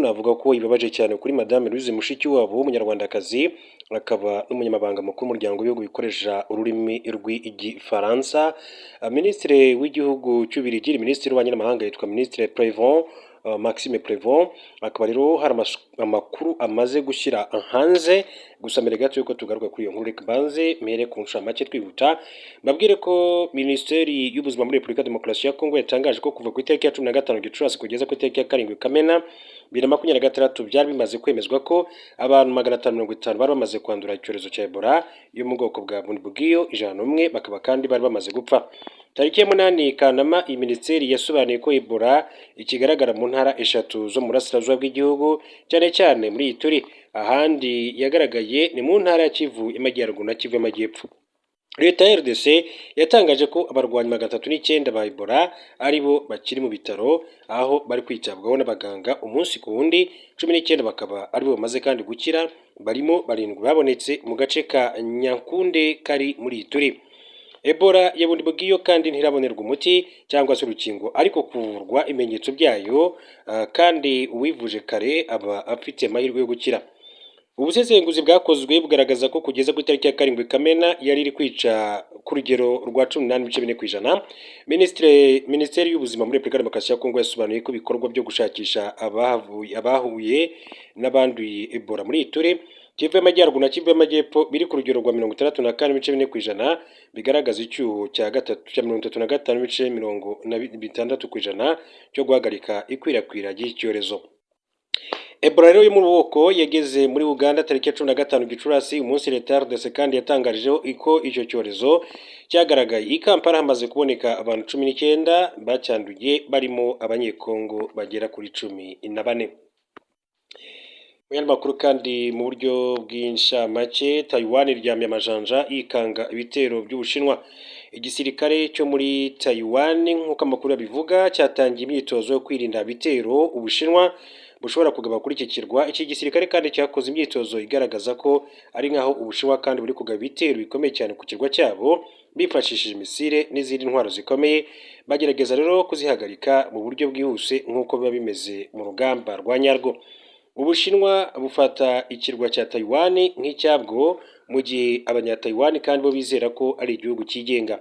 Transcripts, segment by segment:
Navuga ko ibabaje cyane kuri Madame Louise Mushikiwabo w'Umunyarwandakazi, akaba n'umunyamabanga mukuru w'umuryango w'ibihugu bikoresha ururimi rw'Igifaransa. Minisitiri w'igihugu cy'Ububiligi, Minisitiri w'Ububanyi n'Amahanga, yitwa Minisitiri Prévot, Maxime Prévot. Akaba rero hari amakuru amaze gushyira hanze. Gusa mbere gato yuko tugaruka kuri iyo nkuru, reka mbanze mpere ku ncamake twihuta, mbabwire ko Minisiteri y'Ubuzima muri Repubulika Demokarasi ya Kongo yatangaje ko kuva ku itariki ya 15 Gicurasi kugeza ku itariki ya 7 Kamena 2026, byari bimaze kwemezwa ko abantu 550 bari bamaze kwandura icyorezo cya Ebola yo mu bwoko bwa Bundibugyo, 101 bakaba kandi bari bamaze gupfa. Tariki ya 8 Kanama, iyi minisiteri yasobanuye ko Ebola ikigaragara mu ntara eshatu zo mu burasirazuba bw'igihugu, cyane cyane muri Ituri. Ahandi yagaragaye ni mu ntara ya Kivu y'Amajyaruguru na Kivu y'Amajyepfo. Leta ya RDC yatangaje ko abarwanyi 309 ba Ebola ari bo bakiri mu bitaro, aho bari kwitabwaho n'abaganga umunsi ku wundi, 19 bakaba aribo bamaze kandi gukira, barimo barindwi babonetse mu gace ka Nyankunde kari muri Ituri. Ebola ya Bundibugyo kandi ntirabonerwa umuti cyangwa se urukingo, ariko kuvurwa ibimenyetso byayo, kandi uwivuje kare aba afite amahirwe yo gukira. Ubusesenguzi bwakozwe bugaragaza ko kugeza ku itariki ya 7 Kamena yari iri kwica ku rugero rwa 18.4%. Minisiteri y'Ubuzima muri Repubulika Demokarasi ya Kongo yasobanuye ko ibikorwa byo gushakisha abahuye n'abanduye Ebola muri Ituri, Kivu y'Amajyaruguru na Kivu y'Amajyepfo biri ku rugero rwa 64.4%, bigaragaza icyuho cya gatatu cya 35.46% cyo guhagarika ikwirakwira ry'iki cyorezo. Ebola rero yo mu bwoko yageze muri Uganda tariki ya 15 Gicurasi, umunsi leta ya RDC kandi yatangarijeho ko icyo cyorezo cyagaragaye. I Kampala hamaze kuboneka abantu 19 bacyanduye, barimo Abanyekongo bagera kuri 14. Mu yandi makuru kandi mu buryo bw'inshamake, Taiwan iryamye amajanja yikanga ibitero by'Ubushinwa. Igisirikare cyo muri Taiwan, nk'uko amakuru abivuga, cyatangiye imyitozo yo kwirinda ibitero Ubushinwa bushobora kugaba kuri iki kirwa. Iki gisirikare kandi cyakoze imyitozo igaragaza ko ari nk'aho Ubushinwa kandi buri kugaba ibitero bikomeye cyane ku kirwa cyabo bifashishije misile n'izindi ntwaro zikomeye, bagerageza rero kuzihagarika mu buryo bwihuse nk'uko biba bimeze mu rugamba rwa nyarwo. Ubushinwa bufata ikirwa cya Taiwan nk'icyabwo, mu gihe Abanyataiwan kandi bo bizera ko ari igihugu cyigenga.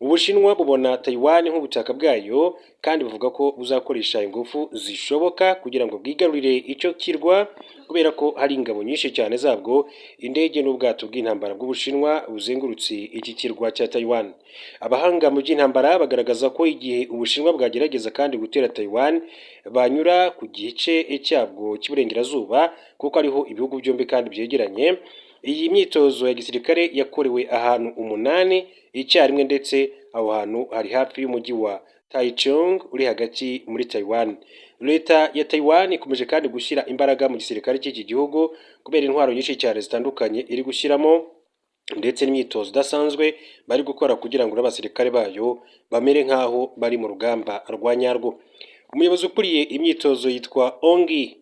Ubushinwa bubona Taiwan nk'ubutaka bwayo, kandi buvuga ko buzakoresha ingufu zishoboka kugira ngo bwigarurire icyo kirwa, kubera ko hari ingabo nyinshi cyane zabwo, indege n'ubwato bw'intambara bw'Ubushinwa buzengurutse iki kirwa cya Taiwan. Abahanga mu by'intambara bagaragaza ko igihe Ubushinwa bwagerageza kandi gutera Taiwan, banyura ku gice cyabwo cy'iburengerazuba, kuko ariho ibihugu byombi kandi byegeranye. Iyi myitozo ya gisirikare yakorewe ahantu umunani icyarimwe, ndetse aho hantu hari hafi y'umujyi wa Taichung uri hagati muri Taiwan. Leta ya Taiwan ikomeje kandi gushyira imbaraga mu gisirikare cy'iki gihugu kubera intwaro nyinshi cyane zitandukanye iri gushyiramo, ndetse n'imyitozo idasanzwe bari gukora kugira ngo n'abasirikare bayo bamere nk'aho bari mu rugamba rwa nyarwo. Umuyobozi ukuriye imyitozo yitwa Ongi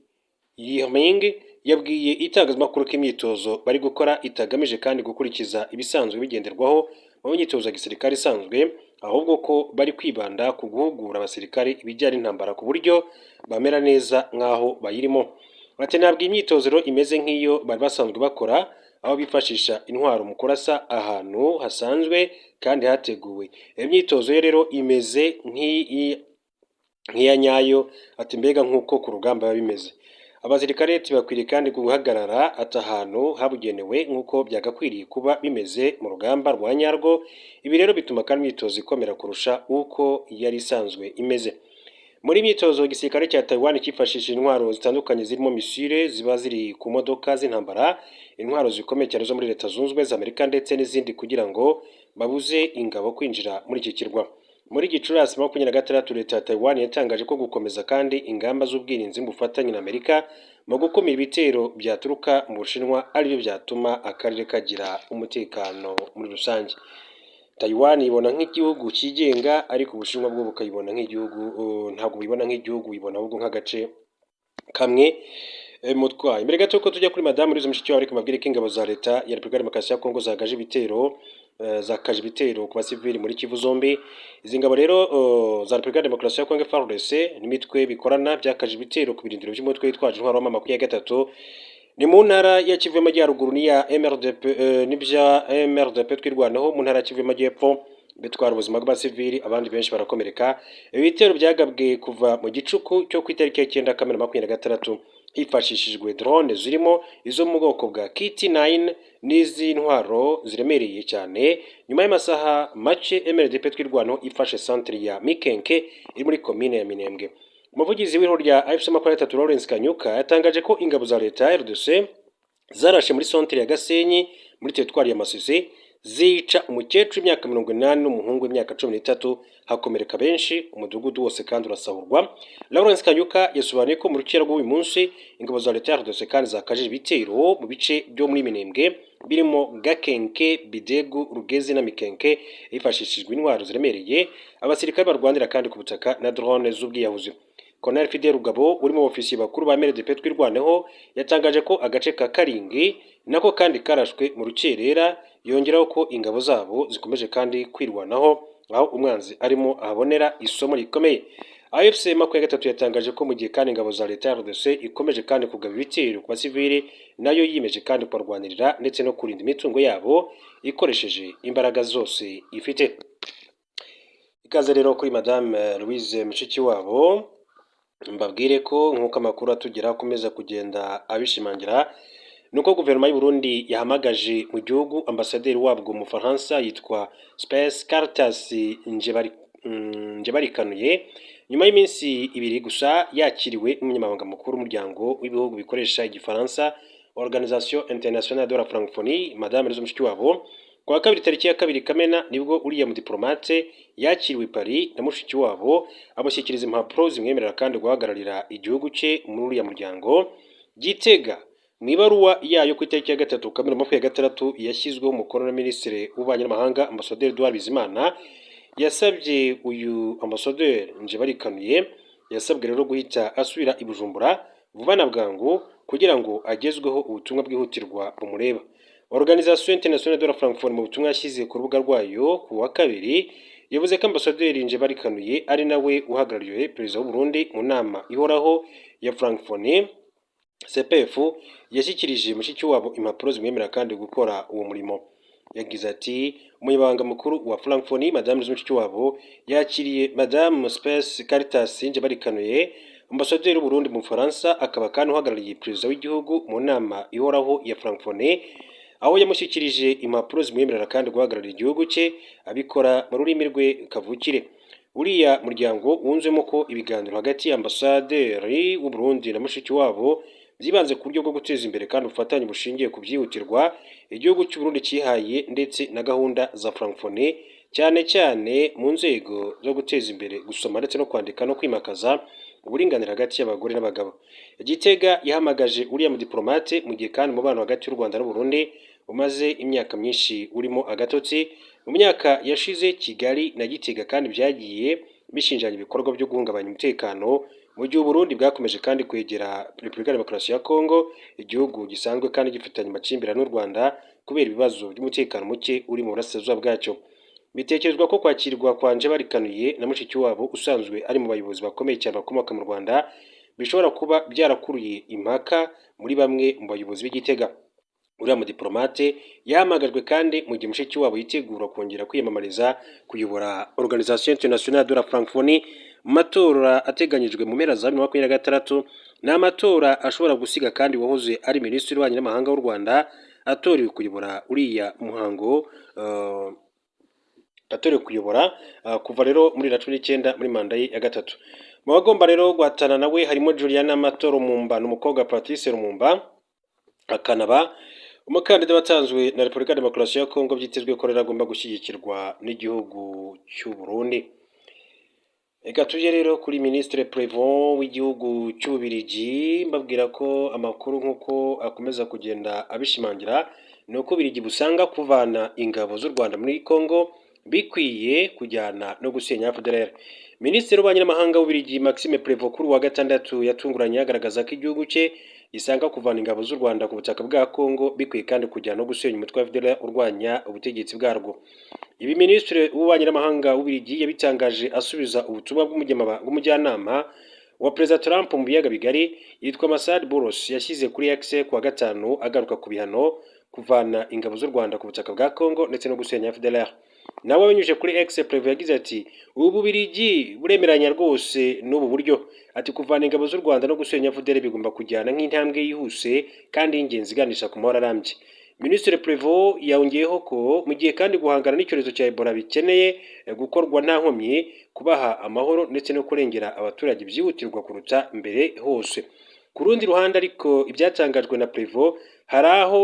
Yiming, yabwiye itangazamakuru ko imyitozo bari gukora itagamije kandi gukurikiza ibisanzwe bigenderwaho mu myitozo ya gisirikare isanzwe, ahubwo ko bari kwibanda ku guhugura abasirikare ibijyanye n'intambara ku buryo bamera neza nk'aho bayirimo. Ati: "Ntabwo iyi myitozo rero imeze nk'iyo bari basanzwe bakora, aho bifashisha intwaro mu kurasa ahantu hasanzwe kandi hateguwe. Iyo myitozo yo rero imeze nk'iya nyayo." Ati: "Mbega nk'uko ku rugamba biba bimeze. Abasirikare bakwiriye kandi guhagarara ati ahantu habugenewe nk'uko byagakwiriye kuba bimeze mu rugamba rwa nyarwo. Ibi rero bituma kandi imyitozo ikomera kurusha uko yari isanzwe imeze." Muri myitozo, igisirikare cya Taiwan cyifashishije intwaro zitandukanye zirimo misile ziba ziri ku modoka z'intambara, intwaro zikomeye cyane zo muri Leta Zunze Ubumwe za Amerika ndetse n'izindi, kugira ngo babuze ingabo kwinjira muri iki kirwa. Muri Gicurasi 26, leta ya Taiwan yatangaje ko gukomeza kandi ingamba z'ubwirinzi mu bufatanye na Amerika mu gukumira ibitero byaturuka mu Bushinwa aribyo byatuma akarere kagira umutekano muri rusange. Taiwan ibona nk'igihugu cyigenga, ariko Ubushinwa bwo bukayibona nk'igihugu, ntabwo buyibona nk'igihugu, buyibona ahubwo nk'agace kamwe mu twayo. Mbere gato ko tujya kuri Madamu Louise Mushikiwabo, ariko mbabwire ko ingabo za leta ya Repubulika Demokarasi ya Kongo zagaje ibitero zakaje ibitero ku basivili muri Kivu zombi. Izi ngabo rero za Repubulika ya Demokarasi ya Kongo, FARDC, n'imitwe bikorana byakaje ibitero ku birindiro by'umutwe witwaje intwaro wa M23, ni mu ntara ya Kivu y'Amajyaruguru n'iya MRDP, n'ibya MRDP Twirwanaho mu ntara ya Kivu y'Amajyepfo, bitwara ubuzima bw'abasivili, abandi benshi barakomereka. Ibi bitero byagabwe kuva mu gicuku cyo ku itariki ya 9 Kamena 26, hifashishijwe drone zirimo izo mu bwoko bwa KT9 n'iz'intwaro ziremereye cyane, nyuma y'amasaha make MRDP Twirwanaho ifashe centre ya Mikenke iri muri komine ya Minembwe. Umuvugizi w'ihuriro rya AFC 23, Lawrence Kanyuka, yatangaje ko ingabo za leta ya RDC zarashe muri centre ya Gasenyi muri teritwari ya Masisi, zica umukecuru w'imyaka 80 n'umuhungu w'imyaka 13, hakomereka benshi, umudugudu wose kandi urasahurwa. Lawrence Kanyuka yasobanuye ko mu rukera rw'uyu munsi ingabo za leta ya RDC kandi zakajije ibitero mu bice byo muri Minembwe birimo Gakenke, Bidegu, Rugezi na Mikenke, hifashishijwe intwaro ziremereye, abasirikare barwanira kandi ku butaka na drone z'ubwiyahuzi. Colonel Fidel Rugabo uri mu ofisiye bakuru ba MRDP Twirwaneho yatangaje ko agace ka Karingi nako kandi karashwe mu rukerera, yongeraho ko ingabo zabo zikomeje kandi kwirwanaho aho umwanzi arimo ahabonera isomo rikomeye. AFC 23 yatangaje ko mu gihe kandi ingabo za leta ya RDC ikomeje kandi kugaba ibitero ku basivili, nayo yiyemeje kandi kubarwanirira ndetse no kurinda imitungo yabo ikoresheje imbaraga zose ifite. Ikaze rero kuri Madame Louise Mushikiwabo. Mbabwire ko nk'uko amakuru atugera akomeza kugenda abishimangira, nuko guverinoma y'u Burundi yahamagaje mu gihugu ambasaderi wabwo mu Faransa yitwa Space Caritas Njebarikanuye, nyuma y'iminsi 2 gusa yakiriwe n'umunyamabanga mukuru w'umuryango w'ibihugu bikoresha igifaransa, Organisation Internationale de la Francophonie, Madame Louise Mushikiwabo. Ku wa kabiri tariki ya 2 Kamena nibwo uriya mudiplomate yakiriwe i Paris na Mushikiwabo, amushyikiriza impapuro zimwemerera kandi guhagararira igihugu cye muri uriya muryango. Gitega mu ibaruwa yayo ku itariki ya 3 Kamena 26 yashyizweho umukono na Minisitiri w'Ububanyi n'Amahanga, Ambasaderi Edouard Bizimana, yasabye uyu ambasaderi Njebarikanuye, yasabwe rero guhita asubira i Bujumbura vuba na bwangu kugira ngo agezweho ubutumwa bwihutirwa bumureba. Organisation Internationale de la Francophonie, mu butumwa yashyize ku rubuga rwayo ku wa kabiri, yavuze ko ambasaderi Njebarikanuye ari nawe uhagarariye perezida w'u Burundi mu nama ihoraho ya Francophonie, CPF, yashyikirije Mushikiwabo impapuro zimwemerera kandi gukora uwo murimo. Yagize ati: "Umunyamabanga mukuru wa Francophonie, Madame Louise Mushikiwabo, yakiriye Madame Space Caritas Njebarikanuye, ambasaderi w'u Burundi mu Bufaransa akaba kandi uhagarariye perezida w'igihugu mu nama ihoraho ya Francophonie, aho yamushyikirije impapuro zimwemerera kandi guhagararira igihugu cye, abikora mu rurimi rwe kavukire." Uriya muryango wunzemo ko ibiganiro hagati y'ambasaderi w'u Burundi na Mushikiwabo byibanze ku buryo bwo guteza imbere kandi ubufatanye bushingiye ku byihutirwa igihugu cy'u Burundi cyihaye ndetse na gahunda za Francophonie, cyane cyane mu nzego zo guteza imbere gusoma ndetse no kwandika no kwimakaza uburinganire hagati y'abagore n'abagabo. Gitega yahamagaje uriya mudiplomate mu gihe kandi umubano hagati y'u Rwanda n'u Burundi umaze imyaka myinshi urimo agatotsi. Mu myaka yashize Kigali na Gitega kandi byagiye bishinjanya ibikorwa byo guhungabanya umutekano, mu gihe Uburundi bwakomeje kandi kwegera Repubulika ya Demokarasi ya Kongo, igihugu gisanzwe kandi gifitanye amakimbirane n'u Rwanda kubera ibibazo by'umutekano muke uri mu burasirazuba bwacyo. Bitekerezwa ko kwakirwa kwa Njebarikanuye na Mushikiwabo usanzwe ari mu bayobozi bakomeye cyane bakomoka mu Rwanda bishobora kuba byarakuruye impaka muri bamwe mu bayobozi b'Igitega. Uriya mudiplomate yahamagajwe kandi mu gihe Mushikiwabo yitegura kongera kwiyamamariza kuyobora Organisation Internationale de la Francophonie mu matora ateganyijwe mu mpera za 2026. Ni amatora ashobora gusiga kandi uwahoze ari Minisitiri w'Ububanyi n'Amahanga w'u Rwanda atorewe kuyobora uriya muhango, atorewe kuyobora kuva rero muri 2019 muri manda ye ya gatatu. Mu bagomba rero guhatana nawe harimo Juliana Mato Lumumba, ni umukobwa wa Patrice Lumumba akanaba umukandida watanzwe na Repubulika ya Demokarasi ya Kongo, byitezwe ko rero agomba gushyigikirwa n'igihugu cy'u Burundi. Reka tujye rero kuri Minisitiri Prevot w'igihugu cy'Ububirigi. Mbabwira ko amakuru nk'uko akomeza kugenda abishimangira ni uko Ububirigi busanga kuvana ingabo z'u Rwanda muri Congo bikwiye kujyana no gusenya FDLR. Minisitiri w'Ububanyi n'Amahanga w'Ububirigi, Maxime Prevot, kuri uwa gatandatu yatunguranye agaragaza ko igihugu cye isanga kuvana ingabo z'u Rwanda ku butaka bwa Congo bikwiye kandi kujyana no gusenya umutwe wa FDLR urwanya ubutegetsi bwarwo. Ibi Minisitiri w'Ububanyi n'Amahanga w'Ububiligi yabitangaje asubiza ubutumwa bw'umujyanama wa Perezida Trump mu biyaga bigari yitwa Massad Boulos yashyize kuri X kuwa gatanu, agaruka ku bihano, kuvana ingabo z'u Rwanda ku butaka bwa Congo ndetse no gusenya FDLR. Nawe abinyujije kuri X, Prévot yagize ati: "Ubu Bubiligi buremeranya rwose n'ubu buryo." Ati: "Kuvana ingabo z'u Rwanda no gusenya FDLR bigomba kujyana nk'intambwe yihuse kandi y'ingenzi iganisha ku mahoro arambye." Minisitiri Prévot yongeyeho ko mu gihe kandi guhangana n'icyorezo cya Ebola bikeneye gukorwa nta nkomyi, kubaha amahoro ndetse no kurengera abaturage byihutirwa kuruta mbere hose. Ku rundi ruhande ariko, ibyatangajwe na Prévot hari aho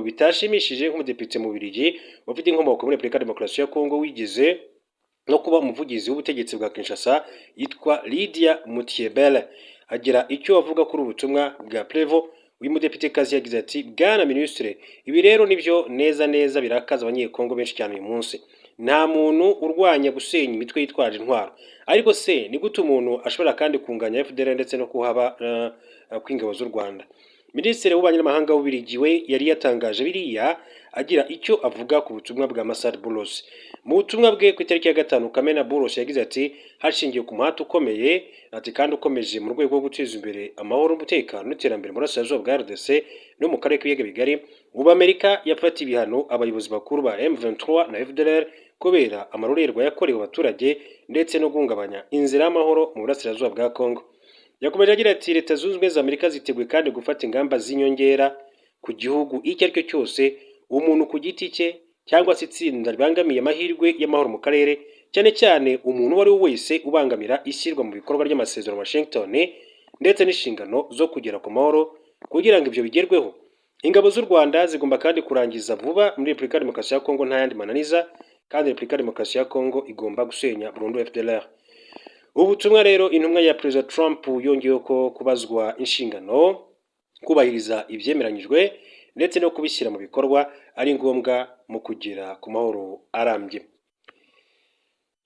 bitashimishije nk'umudepite mu Bubiligi ufite inkomoko muri Repubulika ya Demokarasi ya Kongo, wigeze no kuba umuvugizi w'ubutegetsi bwa Kinshasa, yitwa Lydia Mutiebele. Agira icyo avuga kuri ubu butumwa bwa Prévot, uyu mudepitekazi yagize ati: "Bwana Minisitiri, ibi rero nibyo neza neza birakaza Abanyekongo benshi cyane uyu munsi. Nta muntu urwanya gusenya imitwe yitwaje intwaro, ariko se ni gute umuntu ashobora kandi kunganya FDLR ndetse no kuhaba kw'ingabo z'u Rwanda?" Minisitiri w'Ububanyi n'Amahanga w'Ububiligi we yari yatangaje biriya agira icyo avuga ku butumwa bwa Massad Boulos. Mu butumwa bwe ku itariki ya 5 Kamena, Boulos yagize ati: "Hashingiwe ku muhate ukomeye," ati, "kandi ukomeje mu rwego rwo guteza imbere amahoro, umutekano n'iterambere mu burasirazuba bwa RDC no mu karere k'ibiyaga bigari, ubu Amerika yafatiye ibihano abayobozi bakuru ba M23 na FDLR kubera amarorerwa yakorewe abaturage ndetse no guhungabanya inzira y'amahoro mu burasirazuba bwa Congo." Yakomeje agira ati: "Leta Zunze Ubumwe za Amerika ziteguye kandi gufata ingamba z'inyongera ku gihugu icyo ari cyo cyose, umuntu ku giti cye cyangwa se itsinda ribangamiye amahirwe y'amahoro mu karere, cyane cyane umuntu uwo ari we wese ubangamira ishyirwa mu bikorwa ry'amasezerano Washington ndetse n'inshingano zo kugera ku mahoro. Kugira ngo ibyo bigerweho, ingabo z'u Rwanda zigomba kandi kurangiza vuba muri Repubulika ya Demokarasi ya Kongo nta yandi mananiza, kandi Repubulika ya Demokarasi ya Kongo igomba gusenya burundu FDLR." Ubutumwa rero intumwa ya Perezida Trump yongeyeho ko kubazwa inshingano, kubahiriza ibyemeranyijwe ndetse no kubishyira mu bikorwa ari ngombwa mu kugera ku mahoro arambye.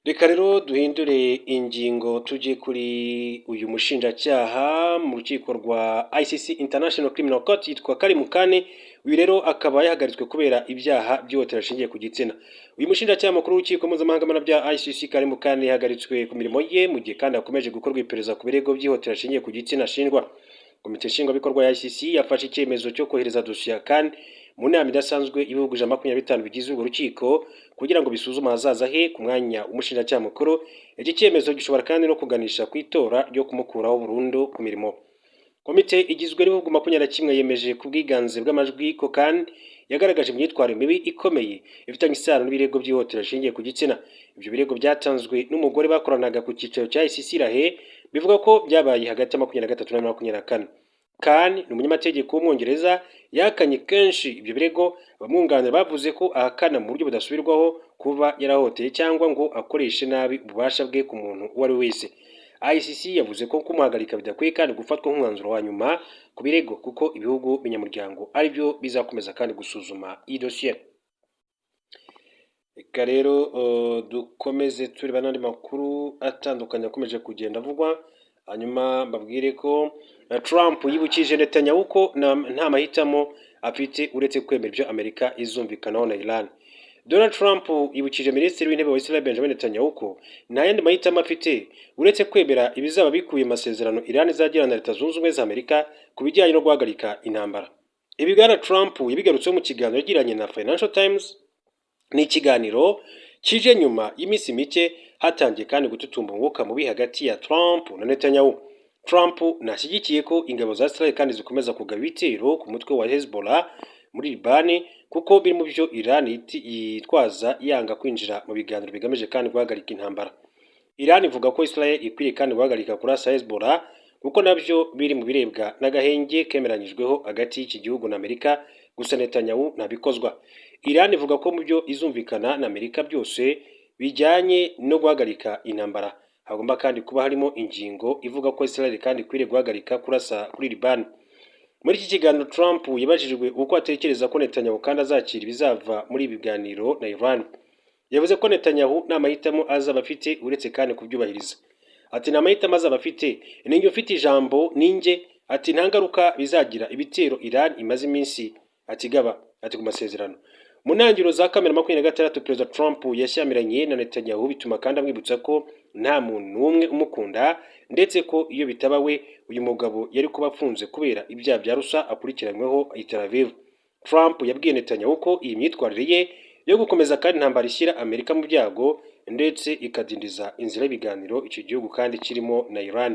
Reka rero duhindure ingingo, tujye kuri uyu mushinjacyaha mu rukiko rwa ICC, International Criminal Court, yitwa Karim Khan. Uyu rero akaba yahagaritswe kubera ibyaha by'ihohoterwa rishingiye ku gitsina. Uyu mushinjacyaha mukuru w'urukiko mpuzamahanga mpanabyaha ICC, Karim Khan, yahagaritswe ku mirimo ye mu gihe kandi hakomeje gukorwa iperereza ku birego by'ihohoterwa rishingiye ku gitsina ashinjwa. Komite nshingwabikorwa ya ICC yafashe icyemezo cyo kohereza dosiye ya Khan mu nama idasanzwe y'ibihugu 125 bigize urwo rukiko kugira ngo bisuzume ahazaza he ku mwanya w'umushinjacyaha mukuru. Iki cyemezo gishobora kandi no kuganisha ku itora ryo kumukuraho burundu ku mirimo. Komite igizwe n'ibihugu 21 yemeje ku bwiganze bw'amajwi ko Khan yagaragaje imyitwarire mibi ikomeye ifitanye isano n'ibirego by'ihohoterwa rishingiye ku gitsina. Ibyo birego byatanzwe n'umugore bakoranaga ku cyicaro cya ICC La Haye, bivuga ko byabaye hagati ya 23 na 24. Khan ni umunyamategeko w'Umwongereza, yahakanye kenshi ibyo birego. Abamwunganira bavuze ko ahakana mu buryo budasubirwaho kuba yarahohoteye cyangwa ngo akoreshe nabi ububasha bwe ku muntu uwo ari we wese. ICC yavuze ko kumuhagarika bidakwiye kandi gufatwa nk'umwanzuro wa nyuma ku birego, kuko ibihugu binyamuryango aribyo bizakomeza kandi gusuzuma iyi dosiye. Reka rero dukomeze tureba n'andi makuru atandukanye akomeje kugenda avugwa, hanyuma mbabwire ko Trump yibukije Netanyahu ko nta mahitamo afite uretse kwemera ibyo Amerika izumvikanaho na Iran. Donald Trump yibukije Minisitiri w'Intebe wa Israel Benjamin Netanyahu ko nta yandi mahitamo afite uretse kwemera ibizaba bikubiye mu masezerano Iran izagirana na Leta Zunze Ubumwe za Amerika ku bijyanye no guhagarika intambara. Ibi Bwana Trump yabigarutseho mu kiganiro yagiranye na Financial Times. Ni ikiganiro kije nyuma y'iminsi mike hatangiye kandi gututumba umwuka mubi hagati ya Trump na Netanyahu. Trump ntashyigikiye ko ingabo za Israel kandi zikomeza kugaba ibitero ku mutwe wa Hezbollah muri Libani, kuko biri mu byo Iran yitwaza yanga kwinjira mu biganiro bigamije kandi guhagarika intambara. Iran ivuga ko Israel ikwiriye kandi guhagarika kurasa Hezbollah, kuko nabyo biri mu birebwa n'agahenge kemeranyijweho hagati y'iki gihugu na Amerika, gusa Netanyahu ntabikozwa. Iran ivuga ko mu byo izumvikana na Amerika byose bijyanye no guhagarika intambara hagomba kandi kuba harimo ingingo ivuga ko Israel kandi ikwiriye guhagarika kurasa kuri Liban. Muri iki kiganiro, Trump yabajijwe uko atekereza ko Netanyahu kandi azakira ibizava muri ibi biganiro na Iran. Yavuze ko Netanyahu nta mahitamo azaba afite uretse kandi kubyubahiriza. Ati: "Nta mahitamo azaba afite, ninjye ufite ijambo, ninjye." Ati nta ngaruka bizagira ibitero Iran imaze iminsi atigaba ati ku masezerano. Mu ntangiriro za Kamena 26, Perezida Trump yashyamiranye na Netanyahu, bituma kandi amwibutsa ko nta muntu n'umwe umukunda, ndetse ko iyo bitaba we, uyu mugabo yari kuba afunze kubera ibyaha bya ruswa akurikiranyweho i Tel Aviv. Trump yabwiye Netanyahu ko iyi myitwarire ye yo gukomeza kandi intambara ishyira Amerika mu byago, ndetse ikadindiza inzira y'ibiganiro icyo gihugu kandi kirimo na Iran.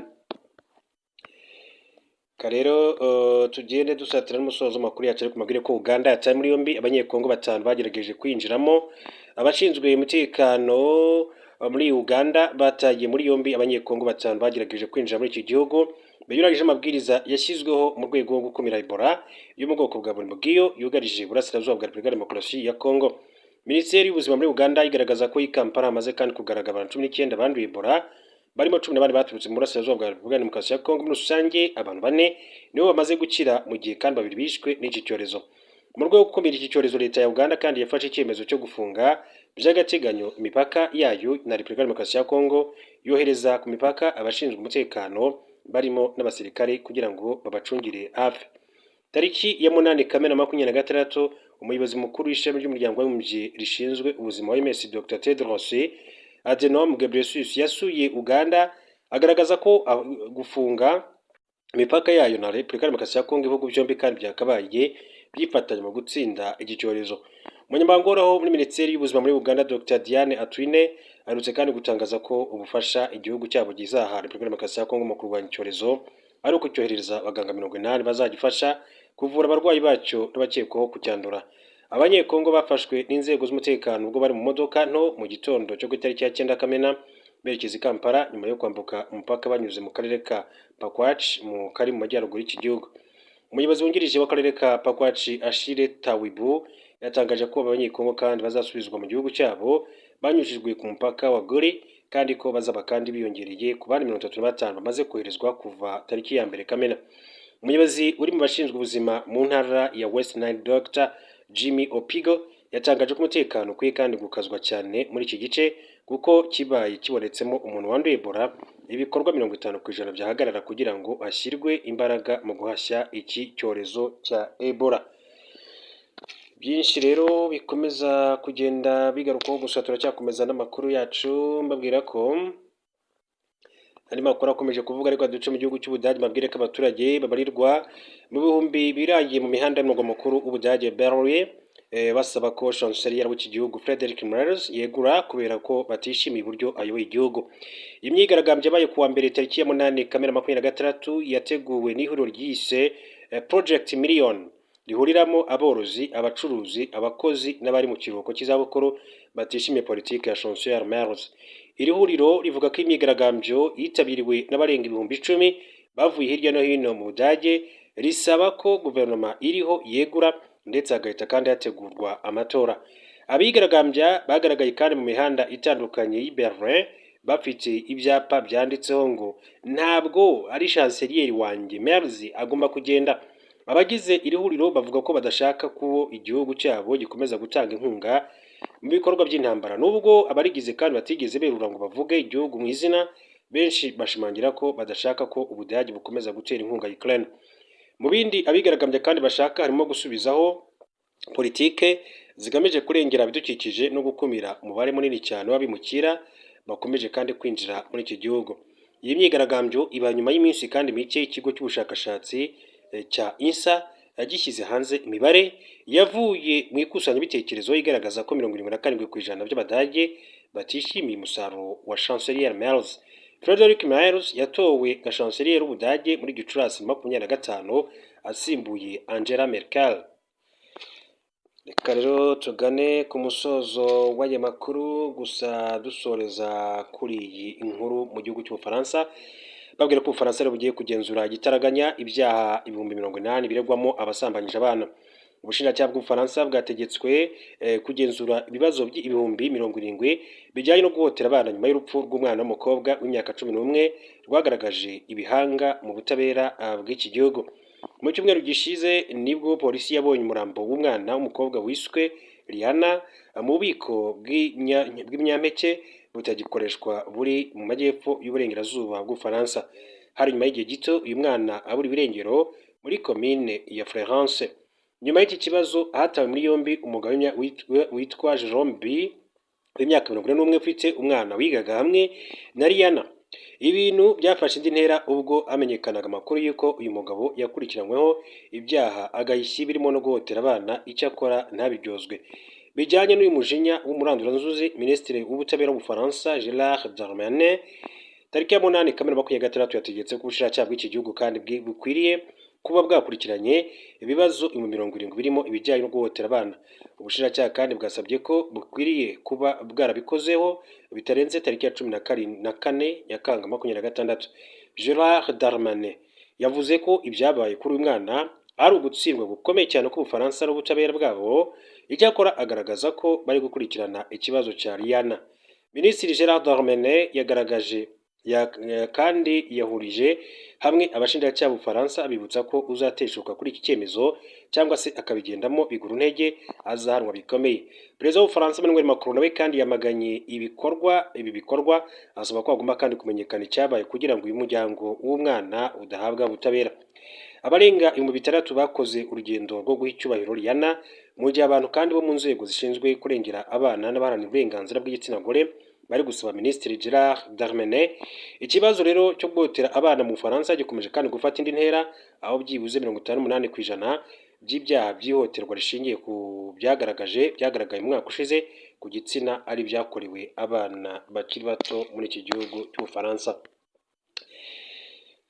Rero tugende dusatira n'umusozo w'amakuru yacu, ariko mabwire ko Uganda yataye muri yombi Abanyekongo batanu bagerageje kwinjiramo. Abashinzwe umutekano muri Uganda bataye muri yombi Abanyekongo batanu bagerageje kwinjira muri iki gihugu binyuranyije amabwiriza yashyizweho mu rwego rwo gukumira Ebola yo mu bwoko bwa Bundibugyo yugarije Iburasirazuba bwa Repubulika ya Demokarasi ya Kongo. Minisiteri y'Ubuzima muri Uganda igaragaza ko i Kampala hamaze kandi kugaragara abantu 19 banduye Ebola, barimo 14 baturutse mu burasirazuba bwa Repubulika ya Demokarasi ya Kongo. Muri rusange, abantu bane nibo bamaze gukira, mu gihe kandi babiri bishwe n'iki cyorezo. Mu rwego rwo gukumira iki cyorezo, leta ya Uganda kandi yafashe icyemezo cyo gufunga by'agateganyo imipaka yayo na Repubulika ya Demokarasi ya Kongo, yohereza ku mipaka abashinzwe umutekano barimo n'abasirikare kugira ngo babacungire hafi. Tariki ya 8 Kamena 26, umuyobozi mukuru w'ishami ry'Umuryango w'Abibumbye rishinzwe ubuzima, OMS, Dr Tedros Adhanom Ghebreyesus, yasuye Uganda, agaragaza ko gufunga imipaka yayo na Repubulika ya Demokarasi ya Kongo, ibihugu byombi kandi byakabaye byifatanya mu gutsinda iki cyorezo. Umunyamabanga uhoraho muri Minisiteri y'Ubuzima muri Uganda, Dr Diane Atwine, aherutse kandi gutangaza ko ubufasha igihugu cyabo gizaha Repubulika ya Demokarasi ya Kongo mu kurwanya icyorezo ari ukucyohereza abaganga 80 bazagifasha kuvura abarwayi bacyo n'abakekwaho kucyandura. Abanyekongo bafashwe n'inzego z'umutekano ubwo bari mu modoka nto mu gitondo cyo ku itariki ya 9 Kamena, berekeza i Kampala nyuma yo kwambuka umupaka banyuze mu karere ka Pakwach mu kari mu majyaruguru y'iki gihugu. Umuyobozi wungirije w'akarere ka Pakwach, Ashire Tawibu, yatangaje ko Abanyekongo kandi bazasubizwa mu gihugu cyabo banyujijwe ku mupaka wa Gori, kandi ko bazaba kandi biyongereye ku bandi 35 bamaze koherezwa kuva tariki ya 1 Kamena. Umuyobozi uri mu bashinzwe ubuzima mu ntara ya West Nile, Dr Jimmy Opigo, yatangaje ko umutekano ukwiye kandi gukazwa cyane muri iki gice, kuko kibaye kibonetsemo umuntu wanduye Ebola, ibikorwa 50% byahagarara kugira ngo hashyirwe imbaraga mu guhashya iki cyorezo cya Ebola. Byinshi rero bikomeza kugenda bigarukwaho, gusa turacyakomeza n'amakuru yacu, mbabwira ko andi makuru akomeje kuvuga, ariko duce mu gihugu cy'Ubudage, mbabwire ko abaturage babarirwa mu bihumbi biragiye mu mihanda y'umurwa mukuru w'Ubudage, Berlin, basaba ko chancelier w'iki gihugu, Friedrich Merz, yegura kubera ko batishimiye uburyo ayoboye igihugu. Iyi myigaragambyo yabaye kuwa mbere tariki ya 8 Kamena 26, yateguwe n'ihuriro ryise Project Million, rihuriramo aborozi, abacuruzi, abakozi n'abari mu kiruhuko cy'izabukuru batishimiye politiki ya chancelier Merz. Iri huriro rivuga ko imyigaragambyo yitabiriwe n'abarenga 10,000 bavuye hirya no hino mu Budage, risaba ko guverinoma iriho yegura, ndetse hagahita kandi hategurwa amatora. Abigaragambya bagaragaye kandi mu mihanda itandukanye y'i Berlin bafite ibyapa byanditseho ngo "Ntabwo ari chancelier wanjye, Merz agomba kugenda". Abagize iri huriro bavuga ko badashaka ko igihugu cyabo gikomeza gutanga inkunga mu bikorwa by'intambara. Nubwo abarigize kandi batigeze berura ngo bavuge igihugu mu izina, benshi bashimangira ko badashaka ko Ubudage bukomeza gutera inkunga Ukraine. Mu bindi abigaragambya kandi bashaka harimo gusubizaho politike zigamije kurengera ibidukikije no gukumira umubare munini cyane w'abimukira bakomeje kandi kwinjira muri iki gihugu. Iyi myigaragambyo iba nyuma y'iminsi kandi mike ikigo cy'ubushakashatsi cya INSA gishyize hanze imibare yavuye mu ikusanyabitekerezo igaragaza ko 77% by'Abadage batishimiye umusaruro wa chancelier Merz. Friedrich Merz yatowe nka chancelier w'Ubudage muri Gicurasi 25, asimbuye Angela Merkel. Reka rero tugane ku musozo w'aya makuru, gusa dusoreza kuri iyi nkuru mu gihugu cy'Ubufaransa, babwira ko Ubufaransa rero bugiye kugenzura igitaraganya ibyaha 80,000 biregwamo abasambanyije abana. Ubushinjacyaha bw'Ubufaransa bwategetswe kugenzura ibibazo 70,000 bijyanye no guhohotera abana nyuma y'urupfu rw'umwana w'umukobwa w'imyaka 11 rwagaragaje ibihanga mu butabera bw'iki gihugu. Mu cyumweru gishize nibwo polisi yabonye umurambo w'umwana w'umukobwa wiswe Rihanna mu bubiko bw'ibinyampeke butagikoreshwa buri mu majyepfo y'uburengerazuba bw'Ubufaransa. Hari nyuma y'igihe gito uyu mwana abura ibirengero muri komine ya Fleurance. Nyuma y'iki kibazo, hatawe muri yombi umugabo witwa Jerome B w'imyaka 41, ufite umwana wigaga hamwe na Riana. Ibintu byafashe indi ntera ubwo hamenyekanaga amakuru y'uko uyu mugabo yakurikiranyweho ibyaha agahishyi birimo no guhohotera abana, icyakora ntabiryozwe. Bijyanye n'uyu mujinya w'umuranduranzuzi, Minisitiri w'Ubutabera w'Ubufaransa Gerard Darmanin, tariki ya 8 Kamena 26, yategetse ko ubushinjacyaha bw'iki gihugu kandi bukwiriye kuba bwakurikiranye ibibazo 70 000 birimo ibijyanye no guhohotera abana. Ubushinjacyaha kandi bwasabye ko bukwiriye kuba bwarabikozeho bitarenze tariki ya 14 Nyakanga 26. Gerard Darmanin yavuze ko ibyabaye kuri uyu mwana ari ugutsindwa gukomeye cyane k'Ubufaransa n'ubutabera bwabo, icyakora agaragaza ko bari gukurikirana ikibazo cya Riana. Minisitiri Gerard Darmanin yagaragaje kandi yahurije hamwe abashinjacyaha b'Ubufaransa, abibutsa ko uzateshuka kuri iki cyemezo cyangwa se akabigendamo biguru ntege azahanwa bikomeye. Perezida w'Ubufaransa Emmanuel Macron nawe kandi yamaganye ibi bikorwa, asaba ko hagomba kandi kumenyekana icyabaye kugira ngo uyu muryango w'umwana udahabwa ubutabera. Abarenga 6000 bakoze urugendo rwo guha icyubahiro Riana, mu gihe abantu kandi bo mu nzego zishinzwe kurengera abana n'abaharanira uburenganzira bw'igitsina gore bari gusaba Minisitiri Gerard Darmanin. Ikibazo rero cyo guhohotera abana mu Bufaransa gikomeje kandi gufata indi ntera, aho byibuze 58% by'ibyaha by'ihohoterwa rishingiye ku byagaragaye mu mwaka ushize ku gitsina ari ibyakorewe abana bakiri bato muri iki gihugu cy'Ubufaransa.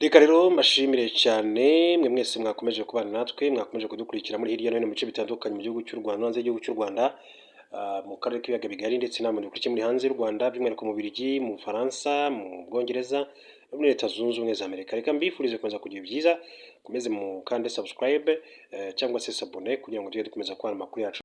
Reka rero mbashimire cyane mwe mwese mwakomeje kubana natwe, mwakomeje kudukurikira muri hirya no hino mu bice bitandukanye mu gihugu cy'u Rwanda, hanze y'igihugu cy'u Rwanda, mu karere k'ibiyaga bigari, ndetse namwe dukurikiye muri hanze y'u Rwanda, by'umwihariko mu Bubiligi, mu Bufaransa, mu Bwongereza no muri Leta Zunze Ubumwe za Amerika. Reka mbifurize gukomeza kugira byiza, mukomeze mukande subscribe cyangwa se s'abonner kugira ngo tujye dukomeza kubana amakuru yacu.